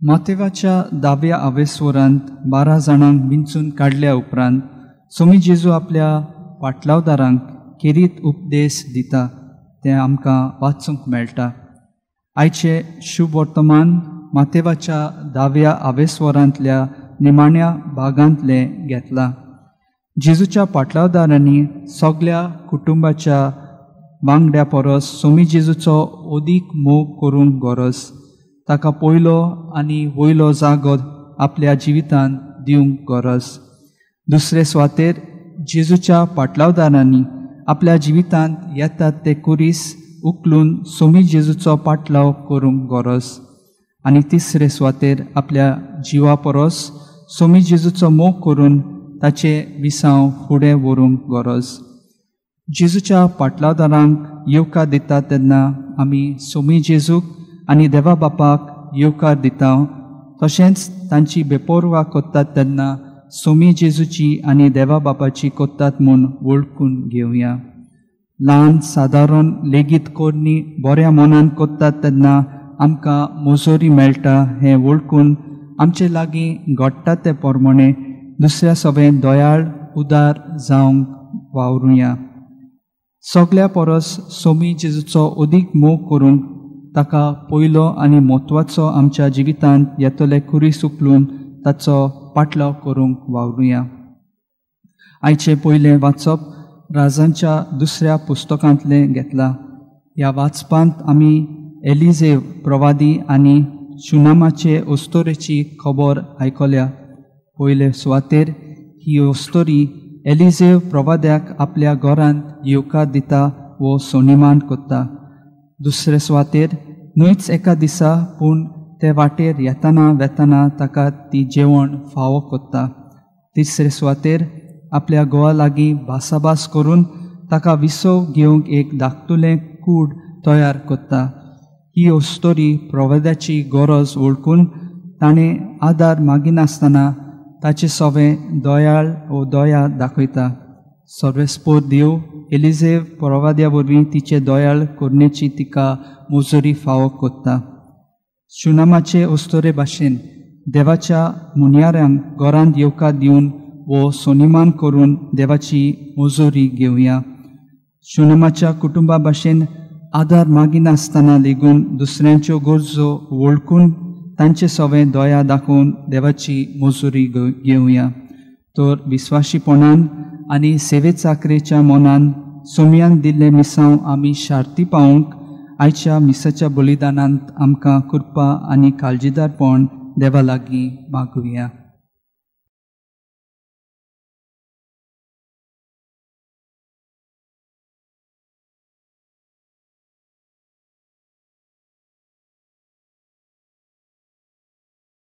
मातेवाच्या दाव्या आवेस्वरांत 12 जाणांक विंचून काडल्या उपरांत सोमी जेजू आपल्या पाटलावदारांक खेरीत उपदेश दिता तें आमकां वाचूंक मेळटा। आयचे शुभवर्तमान मातेवाच्या दाव्या आवेस्वरांतल्या निमाण्या भागांतलें घेतलां। जेजूच्या पाटलावदारांनी सगल्या कुटुंबाच्या वांगड्या परस सोमी जेजूचो अदीक मोग करूंक गरज, ताका पयलो आनी वयलो जागो आपल्या जिवितांत दिवंक गरज। दुसरे सुवातेर जेजूच्या पाटलावदारांनी आपल्या जिवितांत येतात ते कुरीस उखलून सोमी जेजूचो पाटलाव करूंक गरज आनी तिसरे सुवातेर आपल्या जिवा परस सोमी जेजूचो मोग करून ताचे विसांव फुडें व्हरूंक गरज। जेजूच्या पाटलावदारांक येवकार दिता तेन्ना आमी सोमी जेजूक आनी देवा बापाक येवकार दिता, तशेंच तांची बेपोरवा करतात तेन्ना सोमी जेजूची आनी देवा बापाची करतात म्हूण वळखून घेवया। ल्हान सादारण लेगीत करणी बऱ्या मनान करतात तेन्ना आमकां मजोरी मेळटा हें वळखून आमचे लागीं घडटा ते प्रमाणे दुसऱ्या सगळें दयाळ उदार जावंक वावरुया। सगल्या परस सोमी जेजूचो अदीक मोग करूंक ताका पयलो आनी म्हत्वाचो आमच्या जिवितांत येतले खुरीस उखलून ताचो पाटलाव करूंक वावरुया। आयचें पयलें वाचप राजांच्या दुसऱ्या पुस्तकांतलें घेतलां। ह्या वाचपांत आमी एलिजेव प्रवादी आनी शुनामाचे अस्तोरेची खबर आयकल्या। पयले सुवातेर ही अस्तोरी एलिजेव प्रवाद्याक आपल्या घरांत येवकार दिता वो सोनिमान करता। दुसरे सुवातेर न्हयच एका दिसा पूण ते वाटेर येताना वेताना ताका ती जेवण फावो करता। तिसरे सुवातेर आपल्या घोवा लागीं भासाभास करून ताका विसव घेवंक एक धाकटुलें कूड तयार करता। ही अस्तोरी प्रवाद्याची गरज वळखून ताणें आदार मागिनासतना ताचे सवें दयाळ वो दया दाखयता। सर्वेस्पोर देव एलिजेव प्रवाद्या वरवीं तिचे दयाळ करण्याची तिका मजुरी फावो करता। शुनामाचे अस्तोरे भाशेन देवाच्या मुनयारांक घरांत येवकार दिवन वो सोनिमान करून देवाची मजुरी घेवया। शुनामाच्या कुटुंबा भाशेन आदार मागिनासतना लेगून दुसऱ्यांच्यो गरजो वळखून तांचे सवें दया दाखोवन देवाची मजुरी घेवया। तर विस्वाशीपणान आनी सेवे चाकरेच्या मनान सोमयान दिल्लें मिसांव आमी शार्ती पावोवंक आयच्या मिसाच्या बलिदानांत आमकां कृपा आनी काळजीदारपण देवा लागीं मागुया।